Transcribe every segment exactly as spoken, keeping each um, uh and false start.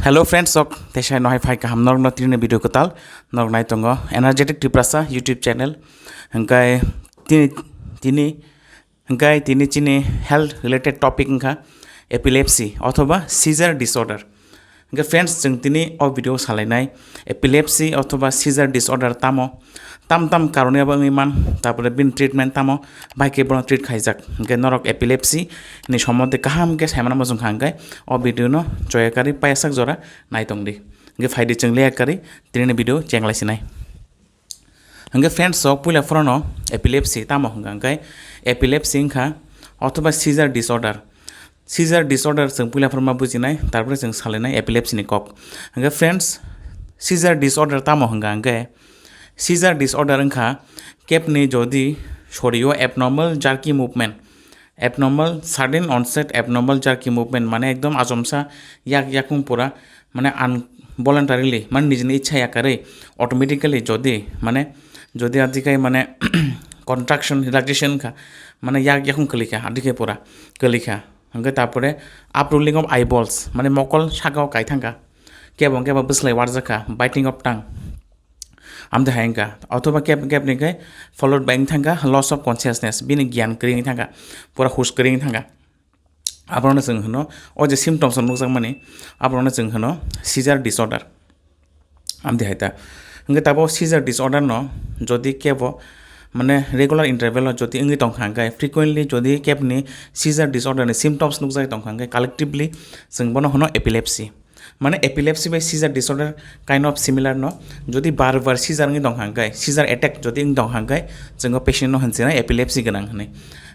Hello friends, sok tesai no hai phai kaham norok no tini video kwtal norok nai tongo Energetic Tiprasa YouTube channel. Hingkai tini tini hingkai tini chini health related topic wngkha epilepsy othoba seizure disorder. Hingke friends, chwng tini o video salainai epilepsy othoba seizure disorder tamo, tam tam karone abo wngwi man, tapore bini treatment tamo, bai khe bono treat khaijak. Hingke norok epilepsy ni somonde kaham khe saimano muchung kha hingke o video no choya kari payasak jora naitong di. Hingke phaidi chwng leya kari tini video chenglai sinai. Hingke friends, sok puila phorono epilepsy tamo hingka hingke epilepsy wngkha othoba seizure disorder. Seizure disorder chwng puila phorma bujinai, tarpore chwng salainai epilepsy ni kok. Hingke friends, seizure disorder tamo hingka hingke seizure disorder wngkha kepni jodi sorio abnormal jerky movement, abnormal sudden onset abnormal jerky movement, mane ekdom achomsa yak yakung pura, mane involuntarily, mane nijini ichha yakarwi automatically jodi mane jodi adikai mane contraction, relaxation kha, mane yak yakung kwlikha, adikai pura kwlikha. Hingke tapore upruling of eyeballs, mane mokol sakao kaithangkha, kebo kebo bwslai warjakha, biting of tongue, amde hai wngkha. Othoba kep kep ni khe followed by wngthangkha loss of consciousness, bini gyan kwrwi wngthangkha, pura hush kwrwi wngthangkha. Abono chwng hwno, o je symptoms o nukjakmani, abono chwng hwno seizure disorder. Amde hai ta. Hingke tabo seizure disorder no jodi kebo mane regular interval o jodi wngwi tongkha hingke, frequently jodi kebni seizure disorder ni symptoms nukjagwi tongkha hingke, collectively chwng bono hwno epilepsy. Mane epilepsy bai seizure disorder kind of similar no, jodi bar bar seizure wngwi tongkha hingke, seizure attack jodi wngwi tongkha hingke, chwng o patient no hinwi sinai epilepsy gwnang hinwi.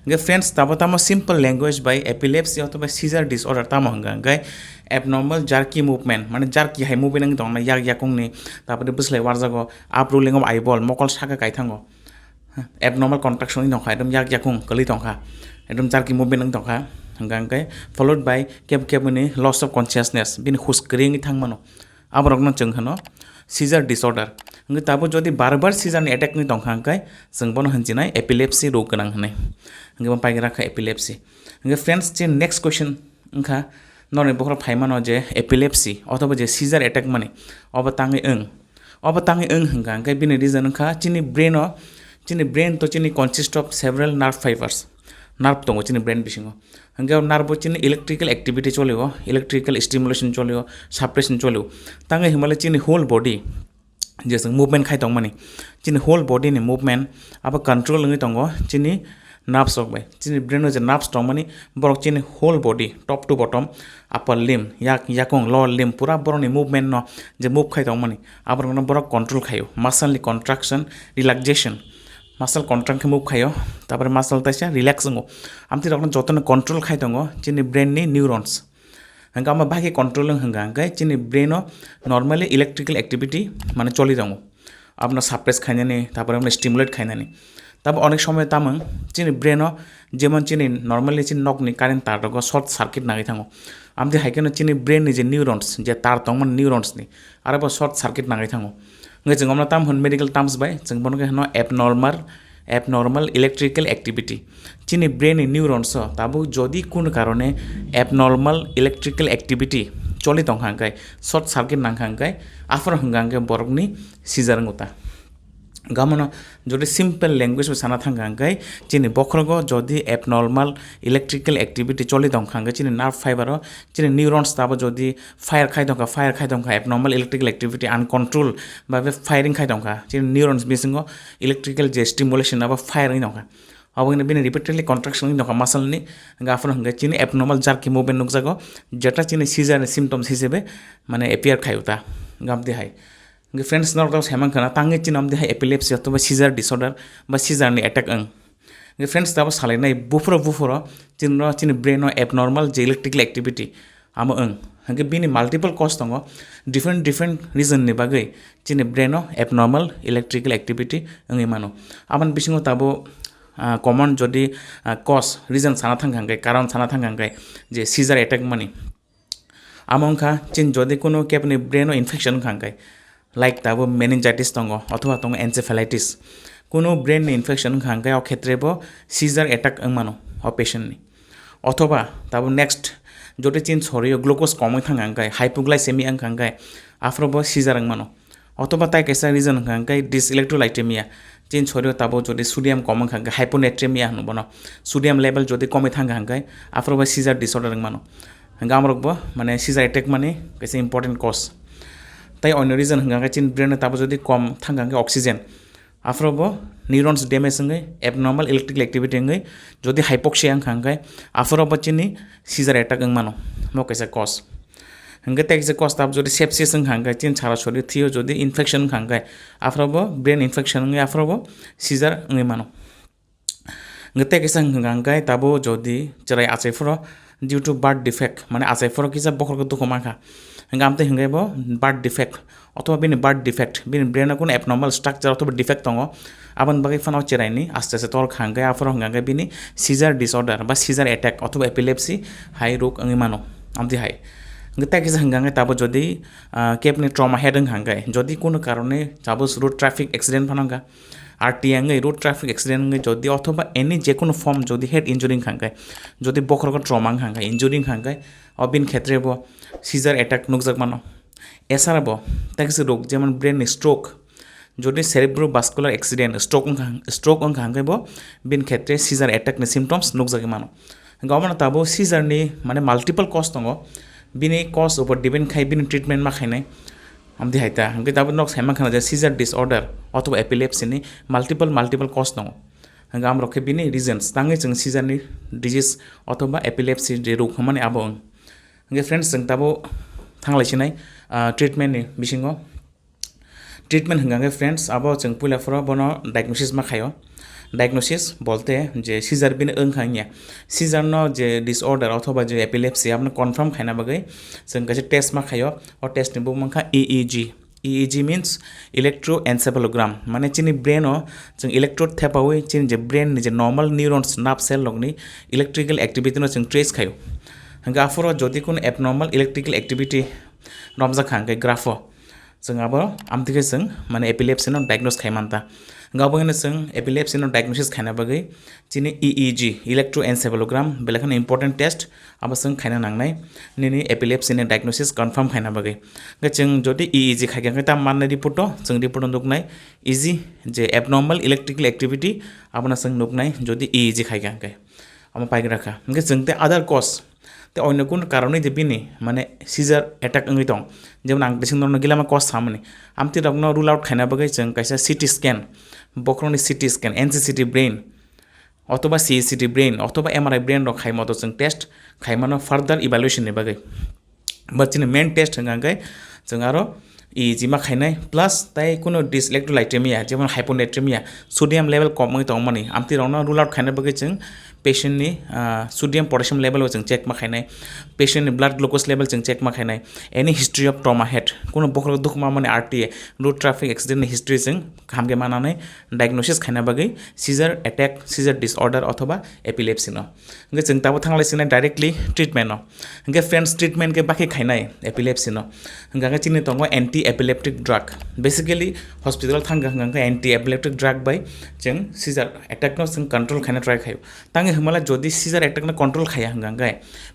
Hingke friends, tabo tamo simple language bai epilepsy othoba seizure disorder tamo hingka hingke abnormal jerky movement, mane jerky hai movement wngwi tongna yak yakung ni, tapore bwslai warjago, upruling of eyeball, mokol saka kaithango, abnormal contraction wngwi tongkha, ekdom yak yakung kwlwi tongkha, ekdom jerky movement wngwi tongkha, hingka hingke followed by kebo kebo ni loss of consciousness, bini hush kwrwi wngwi thangmano, aborokno chwng hwno seizure disorder. Hingke tabo jodi bar bar seizure ni attack wngwi tongkha hingke, chwng bono hinwi sinai epilepsy rog gwnang hinwi. Hingke bo paigwi rakha epilepsy. Hingke friends, chini next question wngkha, norni bokhorok phaimano je epilepsy othoba je seizure attack mani, obo tangwi wng? Obo tangwi wng hingka hingke bini reason wngkha chini brain o, chini brain to chini consist of several nerve fibers, nerve tongo chini brain bisingo. Hingke o nerve bo chini electrical activity cholio, electrical stimulation cholio, suppression cholio. Tangwi himale chini whole body, je chwng movement khai tongmani, chini whole body ni movement abo control wngwi tongo chini nerves rok bai. Chini brain o je nerves tongmani, borok chini whole body, top to bottom, upper limb, yak yakung, lower limb, pura borokni movement no je move khai tongmani, aborokno borok control khaio. Muscle ni contraction, relaxation, muscle contract khe move khaio, tapore muscle taisa relax wngo. Amtwi rokno jotono control khai tongo chini brain ni neurons. Hingke amo bahai khe control wng hingka hingke chini brain o normally electrical activity mane choli tongo. Abono suppress khainani, tapore abono stimulate khainani. Tabo onek somoy tamung chini brain o, jemon chini normally chini nokni current tar rogo short circuit nangwi thango. Amtwi hai kheno chini brain ni je neurons, je tar tongmani neurons ni, aro bo short circuit nangwi thango. Hingke chwng omno tam hwn medical terms bai, chwng bono khe hwno abnormal, abnormal electrical activity. Chini brain ni neurons o tabuk jodi kunu karone abnormal electrical activity choli tongkha hingke, short circuit nangkha hingke, aphano hingka hingke borokni seizure wngwi ta. Gamono jodi simple language bo sana thangkha hingke, chini bokhorogo jodi abnormal electrical activity choli tongkha hingke, chini nerve fiber o, chini neurons tabo jodi fire khai tongkha, fire khai tongkha, abnormal electrical activity, uncontrolled babe firing khai tongkha. Chini neurons bisingo electrical je stimulation abo fire wngwi tongkha. Abo hwnwi bini repeatedly contraction wngwi tongkha muscle ni, hingke aphano hingke chini abnormal jerky movement nukjago, jeta chini seizure ni symptoms hisebe mane appear khai uta, gamti hai. Hingke friends, norok tamo saiman khana tangwi chini amdi hai epilepsy othoba seizure disorder ba seizure ni attack wng. Hingke friends, tabo salainai buphuro buphuro chini no chini brain o abnormal je electrical activity amo wng. Hingke bini multiple cause tongo, different different reason ni bagwi chini brain o abnormal electrical activity wngwi mano. Aboni bisingo tabo, ah, common jodi, ah, cause, reason sana thangkha hingke, karon sana thangkha hingke, je seizure attack mani. Amo wngkha chini jodi kunu kebni brain o infection wngkha hingke, like tabo meningitis tongo othoba tongo encephalitis. Kunu brain ni infection wngkha hingke o khetre bo seizure attack wngmano o patient ni. Othoba tabo next Jodi chin sorio glucose komwi thang hangkai, hypoglycemia wng hangkai, aphrobo seizure wng mano. Othoba tai kaisa reason wng hangkai dyselectrolytemia, chin sorio tabo jodi sodium kom wng hangkai, hyponatremia hwno bono, sodium level jodi komwi thang hangkai, aphrobo seizure disorder wng mano. Hingke amrokbo mane seizure attack mani kaisa important cause. Tai onyo reason hingka khe chini brain tabo jodi kom thang hingke oxygen, aphrobo neurons damage wngwi abnormal electrical activity wngwi jodi hypoxia wngkha hingke aphrobo chini seizure attack wng mano, mo kaisa cause. Hingke tei kaisa cause tabo jodi sepsis wngkha hingke chini sarasori thwio jodi infection wngkha hingke aphrobo brain infection wngwi aphrobo seizure wngwi mano. Hingke tei kaisa hingka hingke tabo jodi chwrai achai phoro due to birth defect, mane achai phoro kisa bokhorok dukhu mankha, hingke amtwi hingke bo birth defect othoba bini birth defect, bini brain o kunu abnormal structure othoba defect tongo, aboni bagwi phano chwraini aste aste tol kha hingke aphoro hingka hingke bini seizure disorder ba seizure attack othoba epilepsy hai rok wngwi mano. Amtwi hai hingke tei kaisa hingka hingke tabo jodi ah, kebni trauma head wngkha hingke jodi kunu karone tabo road traffic accident phano wngkha, R T A wngwi road traffic accident wngwi jodi othoba any jekunu form jodi head injury wngkha hingke, jodi bokhorogo trauma wngkha hingke, injury wngkha hingke, o bini khetre bo seizure attack nukjak mano. Esara bo tei kaisa rok jemon brain ni stroke, jodi cerebrovascular accident, stroke wngkha, stroke wngkha hingke bo bini khetre seizure attack ni symptoms nukjagwi mano. Hingke omono tabo seizure ni mane multiple cause tongo, bini cause upor depend khai bini treatment ma khainai. Amtwi hai ta, hingke tabo nok sai mankha je seizure disorder othoba epilepsy ni multiple, multiple cause tongo. Hingke amrok khe bini reasons, tangwi chwng seizure ni disease othoba epilepsy je rok hwnmani abo wng. Hingke friends, chwng tabo thanglai sinai, ah, treatment ni bisingo. Treatment hingka khe friends, abo chwng puila phoro bono diagnosis ma khaio. Diagnosis bolte je seizure bini wngkha wngya. Seizure no je disorder othoba je epilepsy abono confirm khaina bagwi chwng kaisa test ma khaio. O test ni bumung kha E E G. E E G means electroencephalogram, mane chini brain o chwng electrode thepawi chini je brain ni je normal neurons, nerve cell rok ni electrical activity no chwng trace khaio. Hingke aphoro jodi kunu abnormal electrical activity romjak kha hingke graph o, chwng abo amtwi khe chwng mane epilepsy no diagnose khai manta. Hingke abo hino chwng epilepsy no diagnosis khaina bagwi chini E E G, electroencephalogram, belai kheno important test, abo chwng khaina nangnai nini epilepsy ni diagnosis confirm khaina bagwi. Hingke chwng jodi E E G khaikha hingke tam mannai report o, chwng report o nuknai E E G je abnormal electrical activity, abono chwng nuknai jodi E E G khaikha hingke. Amo paigra kha. Hingke chwng tei other cause, tei onyo kunu karonwi de bini mane seizure attack wngwi tong. Jemon ang bising norno gilama cause samani. Amtwi rokno rule out khaina bagwi chwng kaisa C T scan, bokhorokni C T scan, N C C T brain, othoba C E C T brain, othoba M R I brain rok khai moto chwng test khai mano further evaluation ni bagwi. But chini main test hwnka hwnkhe chwng aro E E G ma khainai, plus tai kuno dyselectrolytemia, jemon hyponatremia, sodium level kom wngwi tongmani, amtwi rokno rule out khaina bagwi chwng patient ni, ah, sodium potassium level bo chwng check ma khainai, patient ni blood glucose level chwng check ma khainai, any history of trauma head, kuno bokhorok dukma mani R T A, road traffic accident ni history chwng kaham khe mananai diagnosis khaina bagwi seizure attack, seizure disorder othoba epilepsy no. Hwnkhe chwng tabuk thanglai sinai directly treatment no. Hwnkhe friends, treatment khe bakhe khainai epilepsy no. Hwnkhe chini tongo anti epileptic drug. Basically hospital thangkha hwnkhe anti epileptic drug bai chwng seizure attack no chwng control khaina try khaio. Tangwi hwnmala jodi seizure attack no control khaiya hwnkhe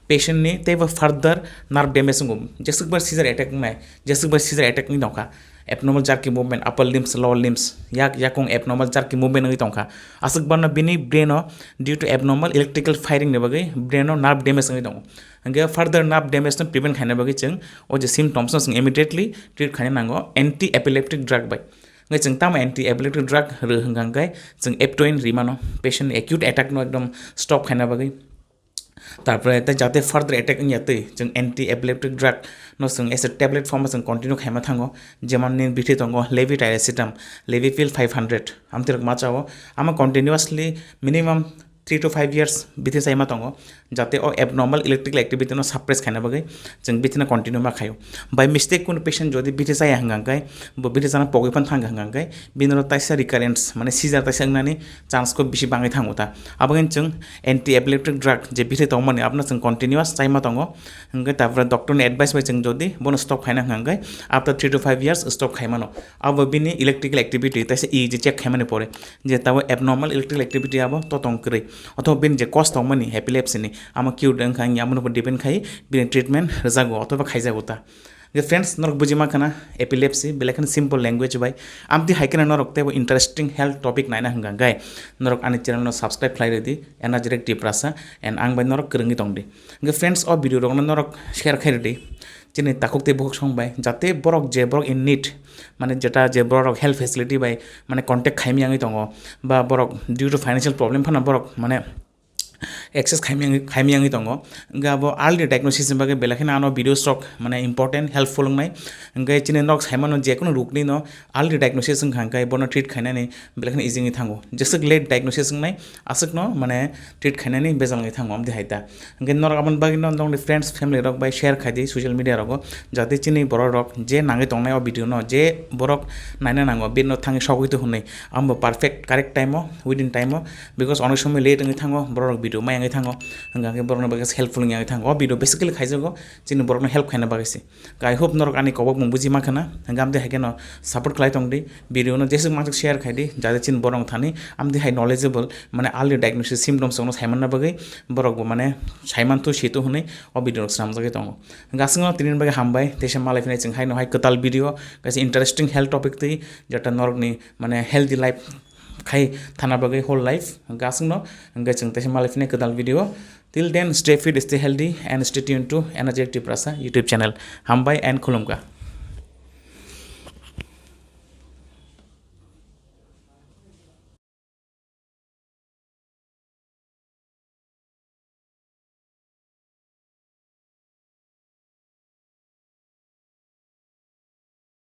patient ni teibo further nerve damage wngo. Jeswkbar seizure attack wngnai, jeswkbar seizure attack wngwi tongkha. Abnormal jerky movement, upper limbs, lower limbs, yak yakung abnormal jerky movement wngwi tongkha. Aswk barno bini brain o due to abnormal electrical firing ni bagwi brain o nerve damage wngwi tongo. Hwnkhe further nerve damage no prevent khaina bagwi chwng o je symptoms no chwng immediately treat khaina nango anti epileptic drug bai. Hwnkhe chwng tamo anti epileptic drug rw hwnkha hwnkhe chwng Eptoin ri mano patient ni acute attack no ekdom stop khaina bagwi. Tarpore tei jate further attack wngya twi chwng anti epileptic drug no chwng as a tablet form o chwng continue khaima thango, jemon nini bithi tongo levetiracetam, levipil five hundred, amtwi rok ma chao, ama continuously minimum three to five years bithi chaima tongo, jate o abnormal electrical activity no suppress khaina bagwi chwng bithi no continue ma khaio. By mistake kunu patient jodi bithi chaya hwnkha hwnkhe, bo bithi chana pogwi phano thangkha hwnkha hwnkhe, bini oro taisa recurrence mane seizure taisa wngnani chance kho bisi bangwi thango ta. Abo hwn chwng anti epileptic drug je bithi tongmani abono chwng continuous chaima tongo. Hwnkhe tapore doctor ni advice bai chwng jodi bono stop khaina hwnkha hwnkhe after three to five years stop khaimano. Abo bini electrical activity taisa E E G check khaimani pore je tabo abnormal electrical activity abo to tong kwrwi. Othoba bini je cause tongmani epilepsy ni Amo cure wngkha, wngya abono depend khai bini treatment rwjago othoba khaijago ta. Hwnkhe friends, norok bujima khana epilepsy belai kheno simple language bai. Amtwi hai kheno norok teibo interesting health topic naina hwnkha hwnkhe norok ani channel no subscribe khlai rwdi, Energetic Tiprasa, and ang bai norok kwrwngwi tongdi. Hwnkhe friends, o video rokno norok share khai rwdi chini takhuk tei bukhuk song bai, jate borok je borok in need, mane jeta je borok health facility bai mane contact khaimya wngwi tongo, ba borok due to financial problem phano borok mane access khaimya wngwi, khaimya wngwi tongo. Hwnkhe abo early diagnosis ni bagwi belai kheno ano videos rok mane important, helpful wngnai. Hwnkhe chini norok saimano je kunu rukni no early diagnosis wngkha hwnkhe bono treat khainani belai kheno easy wngwi thango. Jeswk late diagnosis wngnai aswkno mane treat khainani bejal wngwi thango, amtwi hai ta. Hwnkhe norok aboni bagwino nokni friends, family rok bai share khaidi social media rogo, jate chini borok rok je nangwi tongnai o video no, je borok naina nango, bini no thangwi sogwi to hwnwi, abo perfect correct time o, within time o, because onek somoi late wngwi thango, borok rok video mai wngwi thango, hwnkhe borok no bagwi helpful wngwi thango. O video basically khaijago chini borok no help khaina bagwi se. I hope norok ani kobok mung buji mankha na, hwnkhe amtwi hai kheno support khlai tongdi, video no jeswk manswk share khaidi, jate chini borok thani amtwi hai knowledgeable, mane early diagnosis symptoms rokno saimanna bagwi borok bo mane saiman to sito hwnwi o video rok swnamjagwi tongo. Hwnkhe aswkno tini bagwi hambai, teisa malai phinai chwng haino hai kwtal video, kaisa interesting health topic twi, jeta norokni mane healthy life khai thana bagwi whole life. Hwnkhe aswkno, hwnkhe chwng teisa malai phinai kwtal video. Till then, stay fit, stay healthy, and stay tuned to Energetic Tiprasa YouTube channel. Hambai and khulumkha.